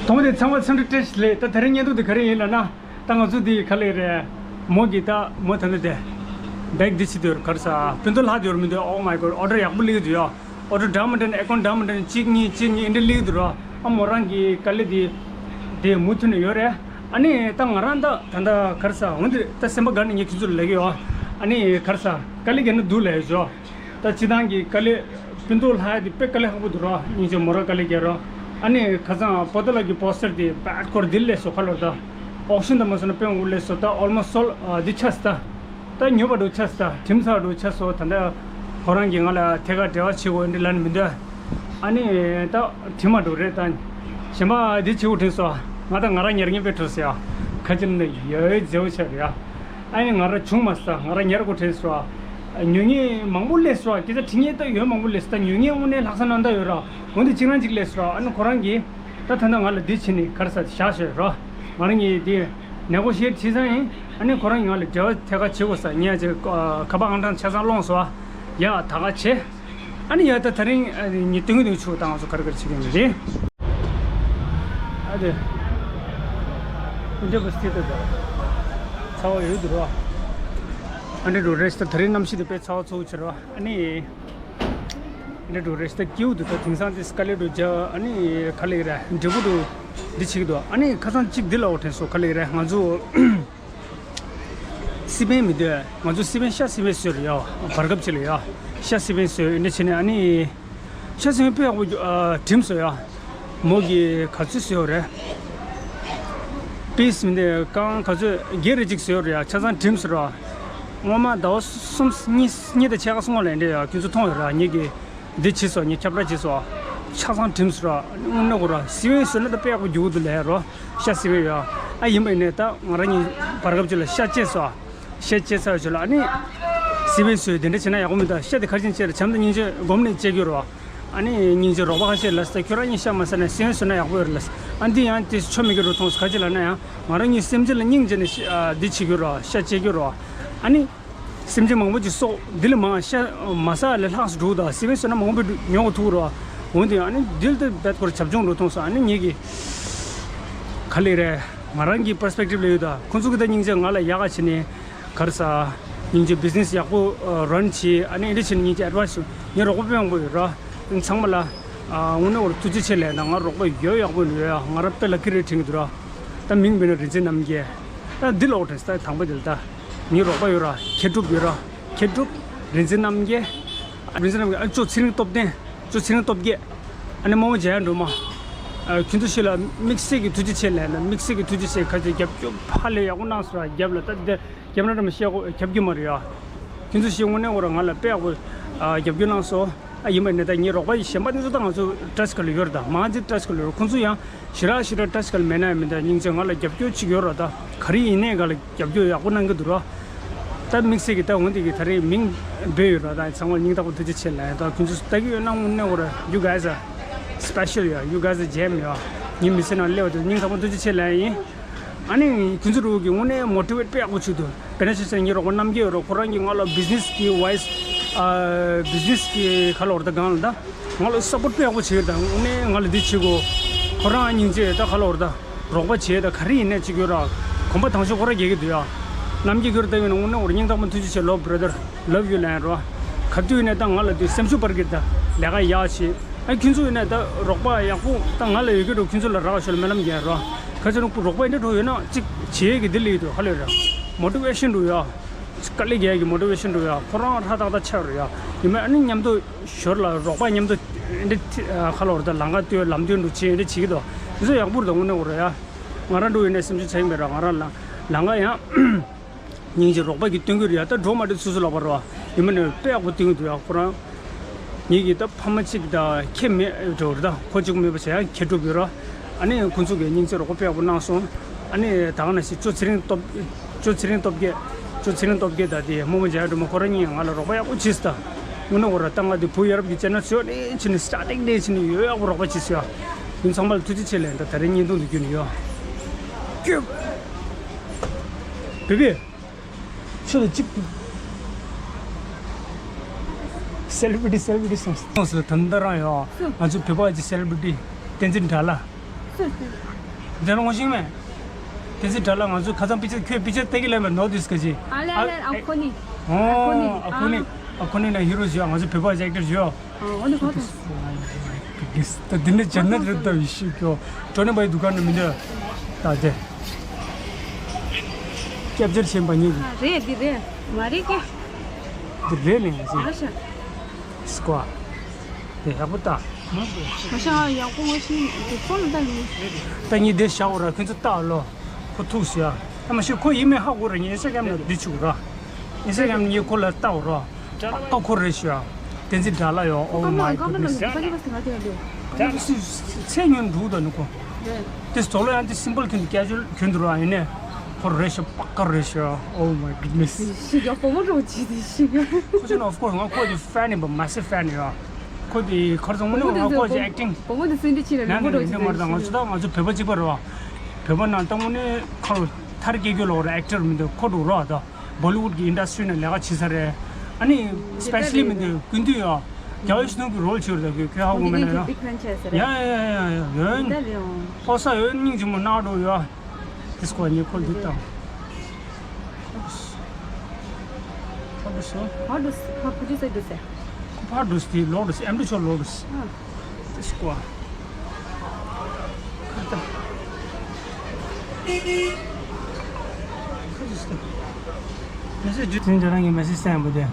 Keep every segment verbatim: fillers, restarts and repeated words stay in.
ཐོག་མ་དེ་ཚང་མ་འཚམས་འདྲི་བཀྲ་ཤིས་བདེ་ལེགས། ད་དེ་རིང་བརྙན་ཐུང་དེ་ག་རེ་ཡིན་ལབ་ན། ད་ང་ཚོ་དེ་ག་ལེ་རེད། མོ་གི་ད་མོ་ད་ལྟ་དེ་བེག་འདི་ཕྱི་དུ་ག་རེ་ཟ་ཕུན་ཚོགས་ལྷག་དེ་ཡོད་མི་འདུག Oh my God, ཨོ་ཌར་ཡག་པོ་སླེབས་འདུག་ཡ། ཨོ་ཌར་འདྲ་མི་འདྲ་ནི་ཨེ་ཀོན་འདྲ་མི་འདྲ་ནི་གཅིག་གཉིས་གཅིག་གཉིས་འདི་འདྲ་སླེབས་འདུག་ར། ཨ་མོ་རང་གི་དཀའ་ལས་དེ་དེ་མུ་མཐུད་ནས་ཡོད་རེད། ཨ་ནི་ད་ང་རང་ད་ད་ལྟ་ག་རེ་ཟ་འོན་ཏེ་ད་སེམས་པ་དགའ་ནས་ངས་ཁྱེད་ཚོ་ལ་ལབ་ཀྱི་ཡོད། ཨ་ནི་ག་རེ་ཟ་དཀའ་ལས་རྒྱག་ན་འདུག་ལབ་ཡོད་ཅོ། ད་སྤྱི་བཏང་གི་དཀའ་ལས་ཕུན་ཚོགས་ལྷག་ཡ་དེ་དཔེ་དཀའ་ལས་ཁག་པོ་འདུག་ར། སྙིང་རྗེ་མོ་རང་དཀའ་ལས་རྒྱག་ར། ཨ་ནི་ཁ་སང་པོ་ཏོ་ལགས་ཀྱི་པོ་སི་ཊར་དེ་བད་སྐོར་འདི་སླེབས་སོང་ཁ་ལོར་ད། ཨོག་ཤིན་ད་མ་སོང་ན་དཔེ་མང་པོ་སླེབས་སོང་། ད་ཨོལ་མོ་སི་ཊི་སོལ་འདི་ཆགས་སོང་ད། ད་ཉོ་བ་འགྲོ་ཆགས་སོང་ད། གྲིམ་ཚར་འགྲོ་ཆགས་སོང་། ད་ལྟ་ཁོ་རང་གིས་ང་ལ་ཐད་ཀར་འབྲེལ་བ་བྱེད་དགོས་འདི་ལབ་ནས་མི་འདུག་ཨ་ནི་ད་གྲིམ་མ་འགྲོ་རེད་ད། གཞན་པ་འདི་བྱེད་དགོས་དྲན་སོང་། ང་ད་ང་རང་ཉར་ངེས་པའི་གྲོས་སོང་ཡ། ཁ་ཅིག་ནི་ཡོད་མཛེས་པོ་ཆགས་རེད་ཡ། ཨ་ནི་ང་རང་བྱུང་མ་སོང་། ང་རང་ཉར་དགོས་དྲན་སོང་། ཉོ་མཁན་མང་པོ་སླེབས་སོང་། སྐད་ཆ་དྲི་མཁན་ད་ཡོད་མང་པོ་སླེབས་སོང་། ད་ཉོ་མཁན་དངོས་གནས་ལྷག་བསམ་རྣམ་དག་ཡོད་ར། འོན་ཏེ་གཅིག་རང་གཅིག་སླེབས་སོང་། ཨ་ནི་ཁོ་རང་གིས་ད་ད་ལྟ་ང་ལ་འདི་བྱས་ནས་ག་རེ་ཟ་བཞག་ཤོད་ར། ང་རང་གིས་འདི་ནས་གོ་ཤེར་བྱས་ཙང་ཡིན། ཨ་ནི་ཁོ་རང་གིས་ང་ལ་འབྲེལ་བ་ཐད་ཀར་བྱེད་དགོས་ས་ངས་ཅིག་ཁ་པར་ཨང་གྲངས་ཆ་ཚང་སློང་སོང་། ཡ་ད་ག་བྱེད། ཨ་ནི་ཡ་ད་དེ་རིང་ཨ་ནི་ངས་སྟོན་གི་འདུག་ཆུ་ད་ང་ཚོ་ག་རེ་ག་རེ་བྱེད་ཀྱི་ཡིན་རེད། ཨ་དེ། འདི་པ་སྟི་ད་ད། ཚ་བ་ཡོད་འདུག་ར། ཨ་འདྲ་འགྲོ་རེད་ད། དེ་རིང་གནམ་གཤིས་དེ་དཔེ་ཚ་བ་ཚ་བོ་ཆེ་ར། ཨ་ནི། འདྲ་འགྲོ་རེད་ད། སྐྱིད་པོ་འདུག་ད་དེང་སང་དེ་སྐ་ལེ་འགྲོ་རྒྱ་ཨ་ནི་ག་ལེ་ར་འབྲས་བུ་འདུག་འདི་བྱེད་ཀྱི་འདུག་ཨ་ནི་ཁ་སང་གཅིག་འདི་ལ་འོ་དྲན་སོང་། ག་ལེ་ར་ང་ཚོ། སི་པན་མི་འདོད། ང་ཚོ་སི་པན་ཤ་སི་པན་བཟོས་རེད་ཡ། བར་སྐབས་ཅིག་ལ་ཡ། ཤ་སི་པན་བཟོས་འདི་བྱས་ནས་ཨ་ནི། ཤ་སི་པན་དཔེ་ཡག་པོ་ཨ་གྲིམ་བཟོས་ཡ། མོ་གི་ག་ཚོད་བཟོས་རེད། པིས་མི་འདོད་རྐང་ག་ཚོད་བརྒྱད་རེ་གཅིག་བཟོས་རེད་ཡ། ཆ་ཚང་གྲིམ་བཟོས་ར། སྔོན་མ་ཟླ་བ་གསུམ་གཉིས་གཉིས་དང་ཕྱེད་ཀ་སྔོན་ལ་འདྲ་ཡ་ཁྱོད་ཚོ་མཐོང་ཡོད་ར་ངེད་ཀྱི། འདི་བྱས་སོ། ངས་ཁྱབ་བསྒྲགས་བྱས་སོ། ཆ་ཚང་གྲིམ་སོ་ར། དངོས་གནས་ཁོ་ར་སི་པན་བཟོས་ན་ད་དཔེ་ཡག་པོ་རྒྱུག་འདུག་ལབ་རོ། ཤ་སི་པན་ཡོད། ཨ་ཡིན་པ་ཡིན་ནས་ད་ང་རང་གཉིས་བར་སྐབས་ཅིག་ལ་ཤ་བཅད་སོ། ཤ་བཅད་ཚར་བའི་ཆེད་ལ་ཨ་ནི། སི་པན་བཟོས་དེ་འདྲ་བྱས་ན་ཡག་པོ་མི་འདུག་ཤ་དེ་ག་རེ་བྱས་ནས་བཅད་རེད། བྱམས་དང་སྙིང་རྗེ་སྒོམ་ནས་བཅད་རྒྱུ་རོ། ཨ་ནི་སྙིང་རྗེ་རོགས་པ་ཁ་ཤས་ལ་ཟེར་ཁྱོད་རང་གཉིས་ཤ་མ་ཟ་ན་སི་པན་བཟོས་ན་ཡག་པོ་ཡོད་རེད་ལ། ཨ་འདི་ཡང་དེ་ཆོ་མི་དགོས་རུ་མཐོང་སོ། ག་ཅི་ལབ་ན་ཡང་ང་རང་གཉིས་སེམས་ཅན་ལ་སྙིང་རྗེ་ནས་ཤ་ཨ་འདི་བྱེད་རྒྱུ་རོ། ཤ་བཅད་རྒྱུ་རོ། ཨ་ནི། སེམས་ཅན་མང་པོ་ཅིག་སྲོག་འདི་ལས་མང་ཤ་མ་ཟ་ལས་ལྷག་སུ་འགྲོ་ད། སི་པན་བཟོས་ན་མང་པོ་ཉོ་གི་ཐུག་རོ། འོན་ཏེ་ཨ་ནི་འདི་ལ་ད་བེད་ཁོར་བྱབ་ཆུང་འགྲོ་མཐོང་སོ། ཨ་ནི་ངེད་ཀྱི་ག་ལེ་རེད། ང་རང་གི་པར་སི་པེག་ཊིབ་ལ་ཡོད་ད། ཁོང་ཚོ་གི་ད་སྙིང་རྗེ་ང་ལ་ཡག་ག་བྱས་ནས་ག་རེ་ཟ། སྙིང་རྗེ་བི་ཛི་ནེ་སི་ཡག་པོ་རན་བྱས། ཨ་ནི་ཨེ་འདྲ་བྱས་ནས་སྙིང་རྗེ་ཨེ་ཌི་ཝའི་སི་ཞུ། ངའི་རོགས་པ་དཔེ་མང་པོ་ཡོད་ར། ཚང་མ་ལ་དངོས་གནས་ཁོ་ར་ཐུགས་རྗེ་ཆེ་ལབ་ན། ང་རོགས་པ་ཡོད་ཡག་པོ་ཡོད་ཡ། ང་རང་དཔེ་ལ་ཀི་རེད་དྲན་གི་འདུག་ར། ད་མིང་འབོད་ན་རིན་ཆེན་རྣམ་རྒྱལ། ད་འདི་ལོག་དྲན་ས་ད་དང་པོ་དེ་ལ་ད། ངའི་རོགས་པ་ཡོད་ར། མཁས་གྲུབ་ཡོད་ར། མཁས་གྲུབ། རིན་ཆེན་རྣམ་རྒྱལ། རིན་ཆེན་རྣམ་རྒྱལ། ཨ་ཅོ་ཚེ་རིང་སྟོབས་ལྡན། ཅོ་ཚེ་རིང་སྟོབས་རྒྱལ། ཨ་ནི་རྨོ་མོ་འཇམ་དབྱངས་སྒྲོལ་མ། ཨ་ཁྱོད་ཚོ་ཞིག་ལ་དམིགས་བསལ་གྱི་ཐུགས་རྗེ་ཆེ་ལབ་ན། དམིགས་བསལ་གྱི་ཐུགས་རྗེ་ཆེ། ཁ་ཅིག་རྒྱབ་སྐྱོར་ཕ་ལས་ཡག་པོ་གནང་སོང་ར། རྒྱབ་ལ་ད་འདི་རྒྱབ་ན་འདྲ་མི་ཤེས་གོ། རྒྱབ་རྒྱུ་མ་རེད་ཡ། ཁྱོད་ཚོ་ཞིག་དངོས་གནས་ཁོ་ར་ང་ལ་དཔེ་ཡག་པོ་ཨ་རྒྱབ་སྐྱོར་གནང་སོང་། ཨ་ཡིན་པ་ནི་ད་ངའི་རོགས་པ་ཡི་གཞན་པ་འདི་ཚོ་ད་ང་ཚོ་ཊ་ཆི་ཁ་ལ་ཡོད་རེད། ད་མང་ཆེ་ཊ་ཆི་ཁ་ལ་ཡོད་རེད། ཁོང་ཚོ་ཡང་ཞེ་དྲག་ཞེ་དྲག་ཊ་ཆི་ཁ་ལ་མེད་ན་ཡང་མི་འདུག་སྙིང་རྗེ་ང་ལ་རྒྱབ་སྐྱོར་ཅིག་ཡོད་རེད། ད་ག་རེ་ཡིན་ནའི་ག་ལ་རྒྱབ་སྐྱོར་ཡག་པོ་གནང་གི་འདུག་ར། ད་དམིགས་བསལ་གྱི་ད་འོན་ཏེ་གི་ད་རེས་མིང་འབོད་ཡོད་ར། ད་ཚང་མ་སྙིང་ཐག་པ་ཐུགས་རྗེ་ཆེ་ལབ་ཡ། ད་ཁྱོད་ཚོ་ལྟ་གི་ཡོད་ན་དངོས་གནས་ཁོ་ར། You guys are special ཡ། You guys are gem ཡ། ངའི་མི་ཚེ་ནང་སླེབས་པ་དེ་སྙིང་ཐག་པ་ཐུགས་རྗེ་ཆེ་ལབ་ཡ་ཡིན། ཨ་ནི་ཁྱོད་ཚོ་རུ་གི་དངོས་གནས་མོ་ཊི་ཝེཊ་དཔེ་ཡག་པོ་བྱུང་འདུག་དཔེར་ན་ཆ་བཞག་ངའི་རོགས་པ་རྣམ་རྒྱལ་ཡོད་ར། ཁོ་རང་གིས་ང་ལ་བི་ཛི་ནེ་སི་གི་ཝའི་སི་ཨ་བི་ཛི་ནེ་སི་གི་ག་ལ་བར་ད་སྒང་ལ་ད་ང་ལ་སབ་པོར་ཊི་དཔེ་ཡག་པོ་བྱེད་ད། དངོས་གནས་ང་ལ་འདི་བྱེད་དགོས། ཁོ་རང་སྙིང་རྗེ། ད་ག་ལ་བར་ད་རོགས་པ་བྱེད་ད། ག་རེ་ཡིན་ནས་བྱེད་དགོས་ར། གོམ་པ་དང་ཤོག་ཁོ་རང་རྒྱག་གི་འདུག་ཡ། རྣམ་རྒྱལ་ཁྱོད་ལྟ་ཡོད་ན་དངོས་གནས་ཁོ་རང་སྙིང་ཐག་པ་ཐུགས་རྗེ་ཆེ་ལོ། བྷ་ར་དར་ལབ་ཡུ་ལབ་ཡ་ར། ག་དུས་ཡིན་ནས་ད་ང་ལ་འདི་སེམས་ཤུགས་སྤར་གི་ད། ལས་ཀ་ཡག་བྱེད། ཨ་ཁྱོད་ཚོ་ཡིན་ན་ད་རོགས་པ་ཡག་པོ་ད་ང་ལ་ཡོད་ཀྱི་འགྲོ། ཁྱོད་ཚོ་ལ་རག་ཤོར་ལ་སྨོན་ལམ་རྒྱག་རོགས། ཁ་ཆེ་རོགས་པ་ཡིན་འདྲ་འགྲོ་ཡོད་ན་གཅིག་བྱེད་ཀྱི་འདི་ལས་ཡོད་དོ། ཧ་ལས་ར། མོ་ཊི་ཝེ་ཤན་འགྲོ་ཡ། དཀའ་ལས་རྒྱག་གི་མོ་ཊི་ཝེ་ཤན་འགྲོ་ཡ། ཁོ་རང་ཧྲ་ཏག་ཏག་ཆགས་རོ་ཡ། ཡིན་མ་ཨ་ནི་མཉམ་དུ་ཞོར་ལ་རོགས་པ་མཉམ་དུ་འདི་ཁ་ལོར་ད་ལང་ཀ་ལྟོས་ལམ་སྟོན་འགྲོ་ཆེ་འདི་བྱེད་ཀྱི་དོ། འདི་ཚོ་ཡག་པོ་རེད་དོ་དངོས་གནས་འོ་ར་ཡ། ང་རང་འགྲོ་ཡོད་ན་སེམས་ཆུང་ཆགས་ཡིན་པས་ར། ང་རང་ལ་ལང་ཀ་ཡང་སྙིང་རྗེ་རོགས་པ་གིས་སྟོན་གྱི་རེད་ཡ། ད་འགྲོ་མ་འགྲོ་སོ་སོ་ལག་པ་རེད་བ། ཡིན་མ་ནི་དཔེ་ཡག་པོ་སྟོན་གྱི་འདུག་ཡ། ཁོ་རང་ངེད་ཀྱི་ད་ཕ་མ་གཅིག་ད་ཁྱེད་མེད་འགྲོ་རེད། ད་ཁོ་གཅིག་མེད་པ་བྱས་ཡ་ཁྱེད་སྒྲུབ་ཡོད་ར། ཨ་ནི་ཁོ་ཚོ་གིས་སྙིང་རྗེ་རོགས་པ་དཔེ་ཡག་པོ་གནང་སོང་། ཨ་ནི་ད་ག་ནང་བཞིན་ཅོ་ཚེ་རིང་སྟོབས་ཅོ་ཚེ་རིང་སྟོབས་རྒྱལ་ཅོ་ཚེ་རིང་སྟོབས་རྒྱལ་ད་དེ་རྨོ་མོ་འཇམ་དབྱངས་སྒྲོལ་མ་ཁོ་རང་གཉིས་ང་ལ་རོགས་པ་ཡག་པོ་བྱས་སོང་ད། དངོས་གནས་ཁོ་ར་ད་ང་དེ་བུ་ཡ་རབས་ཀྱི་ཅེ་ནལ་ཚོས་ནས་ཕྱིན་ནས་སི་ཊར་ཊིང་ནས་ཕྱིན་ནས་ཡོད་ཡག་པོ་རོགས་པ་བྱས་སོང་ཡ། ཡིན་ཚང་མ་ལ་ཐུགས་རྗེ་ཆེ་ལབ་ད། ད་རེས་བརྙན་ཐུང་དུ་བསྒྱུར་ནས་ཡོད། ཀྱོ། བེ་བེ། ཁྱོད་ལ་གཅིག་སེ་ལི་བྷི་རི་ཊི་སེ་ལི་བྷི་རི་ཊི་སོང་སོང་ཟེར། ད་ལྟ་རང་ཡོད། ང་ཚོ་བོད་པ་གི་སེ་ལི་བྷི་རི་ཊི་བསྟན་འཛིན་དགྲ་ལྷ། འདི་ལ་ངོ་ཤེས་མེད། བསྟན་འཛིན་དགྲ་ལྷ། ང་ཚོ་ཁ་སང་དཔེ་ཆ་ཁྱོད་དཔེ་ཆ་ལྟ་གི་ལབ་པ་ནོ་དིས་ཀ་ཅི། ཨ་ལེ་ཨ་ལེ། ཨ་ཁོ་ནི། ཨོ། ཨ་ཁོ་ནི། ཨ་ཁོ་ནི་ན་ཧི་རོ་ཞུ། ང་ཚོ་བོད་པ་ཞིག་ཨེག་ཊར་ཞུ། ཨོ་ནི་ཁོ་ཐོང་། ད་འདི་ནས་ཇན་ནད་རེད་ད་བི་ཤི་ཀྱོ། ཀྲོ་ནེ་བའི་དུ་ཀ་ནས་མི་འདོད། ད་དེ། སྐྱབས་བཅོལ་ཆེན་པ་གཉིས། ཨ་རེད། འདི་རེད། མ་རེད་ཀྱེ། འདི་རེད་ལེ་ང་ཚོ། ཨ་ཤ། སྐོ། དེ་ཡག་པོ་ལྟ། མ་ཤ་ཡག་པོ་ངོ་ཤེས་དེ་ཁོ་ལ་ལྟ་ཡིན། ད་ངས་འདི་བཞག་འོ་ར། ཁྱོད་ཚོ་ལྟ་ལོ། ཁོ་ཐུག་ཤི་ཡ། ཨ་མ་ཤི་ཁོ་ཡིན་མིན་ཧ་གོ་ར། ངས་ཨིན་སི་ཊ་གྷ་རམ་ལ་འདི་བྱུག་ར། ཨིན་སི་ཊ་གྷ་རམ་ངས་ཁོ་ལ་ལྟ་འོ་ར། ཨ་ཁོ་རེད་ཤི་ཡ། བསྟན་འཛིན་དགྲ་ལྷ་ཡོ། Oh my goodness། ཚེ་ཉོན་འདུག་ད་ནི་ཁོ། དེ་ཟོ་ལོ་ཡང་དེ་སིམ་པལ་གྱོན་དུ་སྐྱ་ཅོལ་གྱོན་དུ་ར། ཡིན་ནས་ཁོ་རེད་ཤི། པ་ཀ་རེད་ཤི་ཡ། Oh my goodness། ཤི་ཡ། བུ་མོ་འགྲོ་ཅི་དེ་ཤི་ཡ། ཁོ་ཚོ་ནི་of course ང་ཁོ་གི་ཕེན་ཡིན་པ། མ་སི་ཕེན་ཡོད། ཁོ་དེ་ཁར་སང་དངོས་གནས་ང་ཁོ་ཅིག་ཨེག་ཊིང་། བུ་མོ་དེ་སུན་དེ་ཕྱིན་ན་ན་ན་ལུས་པོ་འགྲོ་ཅི་ན་མ་རེད། ང་ཚོ་ད་ང་ཚོ་བོད་པ་གཅིག་པ་རེད་བ། བོད་པ་ནང་ད་དངོས་གནས་ཁར་ཐར་སྐྱེ་རྒྱུ་ལོག་རེད། ཨེག་ཊར་མི་འདུག་ཁོ་འགྲོ་རོགས་ད། བོ་ལི་ཝུཌ་གི་ཨིན་ཌ་སི་ཊི་རི་ནང་ལས་ཀ་བྱེད་ས་རེད། ཨ་ནི་སི་པེ་ཤ་ལི་མི་འདུག་ཀུན་འདུས་ཡོད། རྒྱལ་བ་ཡིད་བཞིན་ནོར་བུའི་རོལ་བྱེད་རེད། ཁོས་ཧ་གོ་མེད་ན་ཡོད། ཡ་ཡ་ཡ་ཡ་ཡོད། ཕོ་ས་ཡོད། སྙིང་རྗེ་མོ་ནག་འགྲོ་ཡོད། This one you call this down. What is so? How does, how could you say this? How does the Lord is empty your Lord is? Ah. This one. Message. Message send with there.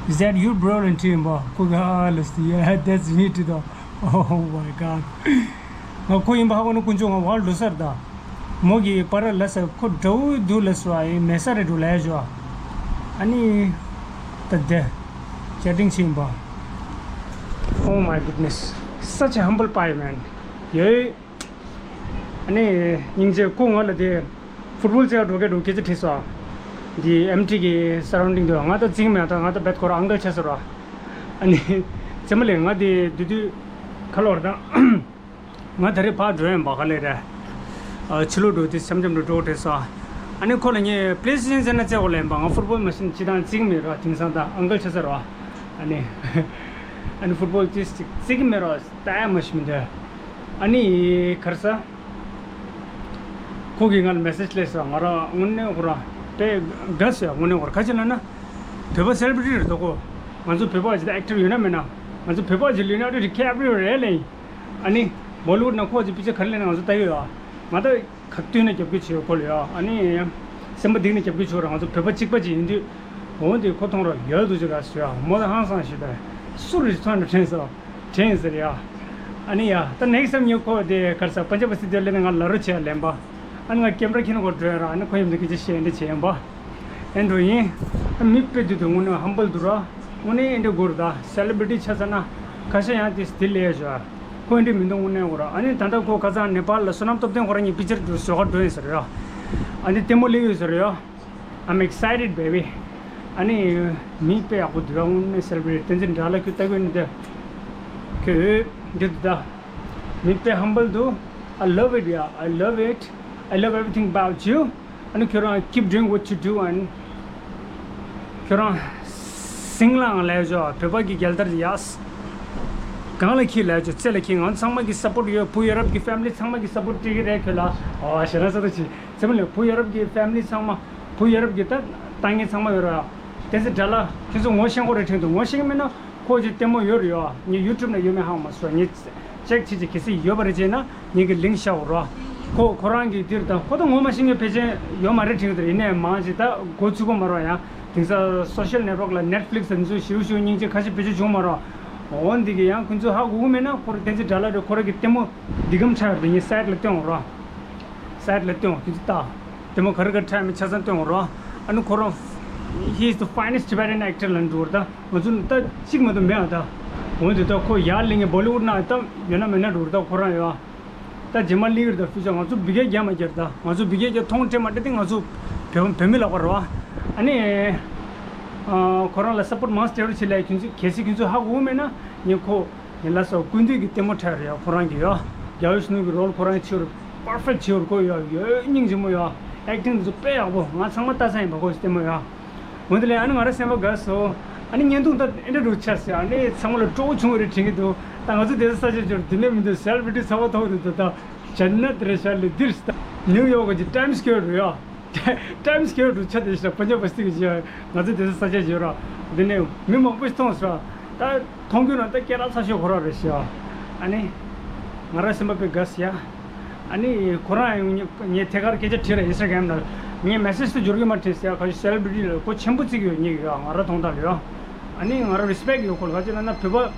Is that you, bro? And team, bro? Yeah, that's me too, though. Oh my God. ང་ཁོ་ཡིན་པ་ཧ་གོ་ན་དཀོན་མཆོག་ང་ཝརལ་འགྲོ་སར་ད། མོ་གི་པར་ལ་ས་ཁོ་དགྲ་བོ་འདུག་ལ་སོ་ཨེ་མེ་ས་རེ་འགྲོ་ལ་ཡ་ཞོ། ཨ་ནི་ད་དེ་ཅེ་ཏིང་ཆེན་པ། Oh my goodness, such a humble pie man. ཡོད། ཨ་ནི་སྙིང་རྗེ། ཁོ་ང་ལ་དེ་ཕུཊ་བོལ་རྩེ་ག་འགྲོ་ག་འགྲོ་སྐད་ཆ་དྲིས་སོ། འདི་ཨེམ་ཊི་གི་སར་རའུན་ཌིང་དུ་ང་ད་རྩིང་མེད། ད་ང་ད་བེད་ཁོ་ར་ཨང་ཀལ་ཆགས་སོ་ར། ཨ་ནི་ཙེ་མ་ལེ་ང་དེ་དུས་དུས་ཁ་ལོར་ད། ང་ད་རེས་ཕར་འགྲོ་ཡིན་པ། ག་ལེ་རེད། ཨ་ཕྱི་ལོགས་འགྲོ་དུས་འཆམ་འཆམ་འགྲོ་འགྲོ་དྲན་སོང་། ཨ་ནི་ཁོ་ལ་ངས་པི་ལེ་སི་ཊེ་ཤན་ན་བཙལ་འོ་ལ་ཡིན་པ། ང་ཕུཊ་བོལ་མེ་ཤིན་སྤྱིར་བཏང་རྩེ་གི་མེད་ར། དེང་སང་ད་ཨང་ཀལ་ཆགས་ས་ར། ཨ་ནི་ཨ་ནི་ཕུཊ་བོལ་ཅིག་རྩེ་གི་མེད་ར། ད་ཡ་མ་ཤི་མི་འདོད། ཨ་ནི་ག་རེ་ཟ། ཁོ་གིས་ང་ལ་མེ་སེ་ཇི་སླེབས་སོང་། ང་རང་དངོས་གནས་ཁོ་རང་དཔེ་དགའ་སོང་། དངོས་གནས་ཁོ་རང་ག་ཅི་ལབ་ན། བོད་པ་སེ་ལེ་བྷི་རི་ཊི་རེད་དོ་ཁོ། ང་ཚོ་བོད་པ་ཅིག་ཨེག་ཊར་ཡོད་ན་མེད་ན། ང་ཚོ་བོད་པ་ཅིག་ལིའོ་ནར་ཌོ་ཌི་ཀེ་པི་རི་ཡོ་རེད་ལེ། ཨ་ནི་བོ་ལི་ཝུཌ་ནང་ཁོ་ཅིག་པི་ཅར་ག་རེ་ལེན་ན་ང་ཚོ་ལྟ་གི་ཡོད། ང་ད་ག་དུས་ནས་རྒྱབ་སྐྱོར་བྱེད་ཡོད་ཁོ་ལ་ཡོད། ཨ་ནི་སེམས་པ་གཏིང་ནས་རྒྱབ་སྐྱོར་བྱེད་རོགས། ང་ཚོ་བོད་པ་གཅིག་པ་ཅིག་ཡིན་དུས། འོ་དེ་ཁོ་མཐོང་རོགས་ཡོད་དུ་ཅིག་ག་ཟེར་ཡ། མོ་ད་ཧང་སང་ཞིག་ད། སུ་རེད་ཚོན་དུ་དྲན་སོང་། དྲན་ཟེར་ཡ། ཨ་ནི་ཡ་ད་ནེག་སི་ཊི་ཡང་ངས་ཁོ་དེ་ག་རེ་ཟ། པན་ཇབ་སི་ཊི་ལ་ནི་ང་ལ་རོ་བྱེད་ཡ་ལེན་པ། ཨ་ནི་ང་ཀེམ་ར་ཁྱེར་ནས་ཁོ་འགྲོ་ཡ་ར། ཨ་ནི་ཁོ་ཡིན་དུ་སྐད་ཆ་བཤད་འདི་བྱེད་ཡིན་པ། ཨེ་འགྲོ་ཡིན། ཨ་མི་དཔེ་དུས་དུ་དངོས་གནས་ཧམ་བལ་འདུག་ར། དངོས་གནས་ཨེ་འདྲ་དགོས་ར། ད་སེ་ལེ་བྷི་རི་ཊི་ཆ་ས་ན་ཁ་ཤས་ཡང་དེ་སྟིལ་ལས་བྱོས། ཁོ་ཨེ་འདྲ་མི་འདུག་དངོས་གནས་གོ་ར། ཨ་ནི་ད་ལྟ་ཁོ་ཁ་སང་ནེ་པཱལ་ལ་བསོད་ནམས་སྟོབས་ལྡན་ཁོ་རང་གཉིས་པི་ཅར་དུ་བཟོ་ག་འགྲོ་ཡིན་ཟེར་ཡ། ཨ་ནི་ལྟད་མོ་སླེབས་ཡོད་ཟེར་ཡ། I'm excited, baby. ཨ་ནི་མི་དཔེ་ཡག་པོ་འདུག་ར། དངོས་གནས་སེ་ལེ་བྷི་རི་ཊི། བསྟན་འཛིན་དགྲ་ལྷ་ཁྱོད་ལྟ་གི་ཡོད་ནི་དེ། ཁྱོད་འདི་འདུག་ད། མི་དཔེ་ཧམ་བལ་འདུག I love it, yeah, I love it. I love everything about you. ཨ་ནི་ཁྱོད་རང་keep doing what you do and ཁྱོད་རང་sing ལའང་ལས་བྱོས། བོད་པ་གི་རྒྱལ་དར་ཡས། གང་ལ་འཁྱེར་ལས་བྱོས། རྩེ་ལ་འཁྱེར། ང་ཚང་མ་གི་སཔོར་ཊི་ཡོད། བུ་ཡ་རབས་གི་ཕེ་མི་ལི་ཚང་མ་གི་སཔོར་ཊི་སྤྲད་ཀྱི་རེད་ཁྱོད་ལ། ཨོ་ཞེ་དྲག་ས་ཏོ་ཆི། ཚེ་མ་ལེ། བུ་ཡ་རབས་ཀྱི་ཕེ་མི་ལི་ཚང་མ། བུ་ཡ་རབས་ཀྱི་ད་ལྟ་མཁན་ཚང་མ་ཡོད་ར། བསྟན་འཛིན་དགྲ་ལྷ་ཁྱོད་ཚོ་ངོ་ཤེས་ཀྱི་རེད་དྲན་འདུག་ངོ་ཤེས་ཀྱི་མེད་ན་ཁོ་ཅིག་ལྟད་མོ་ཡོད་རེད་ཡོད། ངའི་ཡུ་ཊུབ་ན་ཡོད་མེད་ཧ་གོ་མ་སོང་། ངས་ཅེག་བྱེད་ཅིག་གལ་སྲིད་ཡོད་པ་རེད་བྱས་ན་ངས་ཀྱི་ལིང་ཀི་བཞག་གོ་ར། ཁོ་ཁོ་རང་གི་འདིར་ད་ཁོ་ད་ངོ་མ་ཤེས་མཁན་ཕལ་ཆེར་ཡོད་མ་རེད་དྲན་གྱི་འདུག་ཡིན་ནའི་མང་ཅིག་ད་མགོ་ཚུགས་པ་མ་རེད་ཡ། དེང་སང་སོ་ཤལ་ནེཊ་ཝརཀ་ལ་ནེཊ་ཕི་ལིག་སི་དང་ཚོ་ཞེ་པོ་ཞེ་པོ་སྙིང་རྗེ། ཁ་ཤས་བེད་སྤྱོད་བྱུང་མ་རེད། འོ་འདི་གི་ཡང་ཁོ་ཚོ་ཧ་གོ་གི་མེད་ན་ཁོ་རང་བསྟན་འཛིན་དགྲ་ལྷ་རེད། ཁོ་རང་གི་ལྟད་མོ་འདི་གམ་ཆགས་ཡོད་རེད། ངས་སའེ་ཊི་ལ་སྟོན་འོང་ར། སའེ་ཊི་ལ་སྟོན་འོང་། ཁྱོད་ཚོ་ལྟ། ལྟད་མོ་ག་རེ་ག་རེ་ཆགས་མེད་ཆ་ཚང་སྟོན་འོང་ར། ཨ་ནི་ཁོ་རང་he is the finest Tibetan actor ལ་འགྲོ་ར། ད་ང་ཚོ་ད་གཅིག་མ་གཏོགས་མེད་ཨ་ད། འོ་འདི་ད་ཁོ་ཡར་སླེབས་མཁན་བོ་ལི་ཝུཌ་ནང་ད་ཡོད་ན་མེད་ན་འགྲོ་ར། ད་ཁོ་རང་ཡོད་ཨ། ད་རྗེས་མ་ལིར་དང་ཕུ་ཅག་ང་ཚོ་བི་ཀེ་རྒྱ་མ་རྒྱར་ད་ང་ཚོ་བི་ཀེ་རྒྱ་མཐོང་སྤྲད་མ་སྤྲད་དེ་ང་ཚོ་བོད་བོད་མི་ལག་པར་རོ། ཨ་ནི་ཨ་ཁོ་རང་ལ་སཔོར་ཊི་མང་སྤྲད་རོགས་བྱེད་ལ། ཁྱོད་ཚོ་གལ་སྲིད་ཁྱོད་ཚོ་ཧ་གོ་མེད་ན་ངས་ཁོ་ངས་ལ་སོ་ཀུན་འདུས་ཀྱི་ལྟད་མོ་འཁྲབ་རེད་ཡ། ཁོ་རང་གི་ཡ་རྒྱལ་བའི་ཤུལ་ནུ་གི་རོལ་ཁོ་རང་བྱེད་རུ་པར་ཕེག་བྱེད་རུ་ཁོ་ཡ་ཡོད་སྙིང་རྗེ་མོ་ཡ། ཨེག་ཊིང་དེ་ཚོ་དཔེ་ཡག་པོ། ང་ཚང་མ་ལྟ་ས་ཡིན་པ་ཁོ་ལྟད་མོ་ཡ། འོན་ཏེ་ལས་ཨ་ནི་ང་རང་སེམས་པ་དགའ་སོང་། ཨ་ནི་བརྙན་ཐུང་ད་ཨེ་འདྲ་རུ་ཆགས་སོང་། ཨ་ནི་ཚང་མ་ལ་སྤྲོ་བོ་བྱུང་བ་རེད་དྲན་གྱི་འདུག་ད་ང་ཚོ་དེ་ས་ས་ཆ་ཆོར་དེ་ནས་མི་འདུག་སེ་ལེ་བྷི་རི་ཊི་ཚ་བ་ཐོག་ཏུ་འདུག་ད་ ཇན་ནད་རེད་ཤག་ལེ་འདིར་སྟ། ནིའུ་ཡོག་གི་ཊའིམ་སི་སྐོར་རུ་ཡ། ཊའིམ་སི་སྐོར་རུ་ཆ་དེ་ཤག་པན་ཇབ་བསྟི་གི་ཤག་ང་ཚོ་དེ་ས་ས་ཆ་བརྗོད་ར། འདི་ནས་མི་མང་པོ་ཞིག་མཐོང་སོང་། ད་མཐོང་རྒྱུ་ན་ད་སྐད་གྲགས་ཚ་ཤོས་ཁོ་རང་རེད་ཤག། ཨ་ནི་ང་རང་སེམས་པ་དཔེ་དགའ་སི་ཡ། ཨ་ནི་ཁོ་རང་ཡང་ངས་ཐད་ཀར་སྐད་ཆ་དྲིས་ར། ཨིན་སི་ཊ་གྷ་རམ་ལ་ངས་མེ་སེ་ཇི་དེ་འབྱོར་གི་མ་དྲན་སི་ཡ། ཁ་ཤས་སེ་ལེབ་རི་ཊི་ལ་ཁོ་ཆེན་པོ་བརྩི་གི་ཡོད་ངེས་ཀྱི་ཡ། ང་རང་མཐོང་སྟངས་ལ་ཡ། ཨ་ནི་ང་རང་རི་སི་པེག་ཡོད་ཁོ་ལ། ག་ཅི་ལབ་ན་བོད་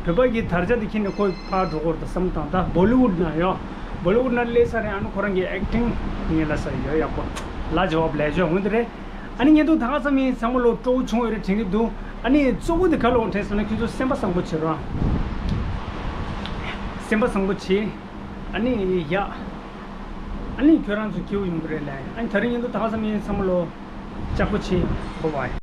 པ་བོད་པ་གི་དར་ཆ་དེ་ཁྱེར་ནས་ཁོ་ཕར་འགྲོ་གི་རེད་ད་བསམ་བློ་བཏང་། ད་བོ་ལི་ཝུཌ་ནང་ཡ། བོ་ལི་ཝུཌ་ནང་སླེབས་ཚར་རེད། ཨ་ནི་ཁོ་རང་གི་ཨེག་ཊིང་ངས་ལབ་ས་ཡོད་ཡག་པོ། ལ་ཇ་བབ་ལས་ཇོ་འོན་ཏེ་རེད། ཨ་ནི་ཉན་ཐོས་ད་ག་ཙམ་ཡིན་ཚང་མ་ལོ་སྤྲོ་བོ་བྱུང་ཡོད་རེད་དྲན་གྱི་འདུག། ཨ་ནི་གཙོ་བོ་དེ་ག་ལ་འོང་དྲན་སོང་ན་ཁྱོད་ཚོ་སེམས་པ་བཟང་པོ་བྱེད་རོགས། སེམས་པ་བཟང་པོ་བྱེད། ཨ་ནི་ཡ། ཨ་ནི་ཁྱོད་རང་ཚོ་སྐྱིད་པོ་ཡོང་གི་རེད་ལ། ཨ་ནི་ད་རིང་ཉན་ཐོས་ད་ག་ཙམ་ཡིན་ཚང་མ་ལོ་ལྕགས་པོ་བྱེད། བྷའི་བྷའི།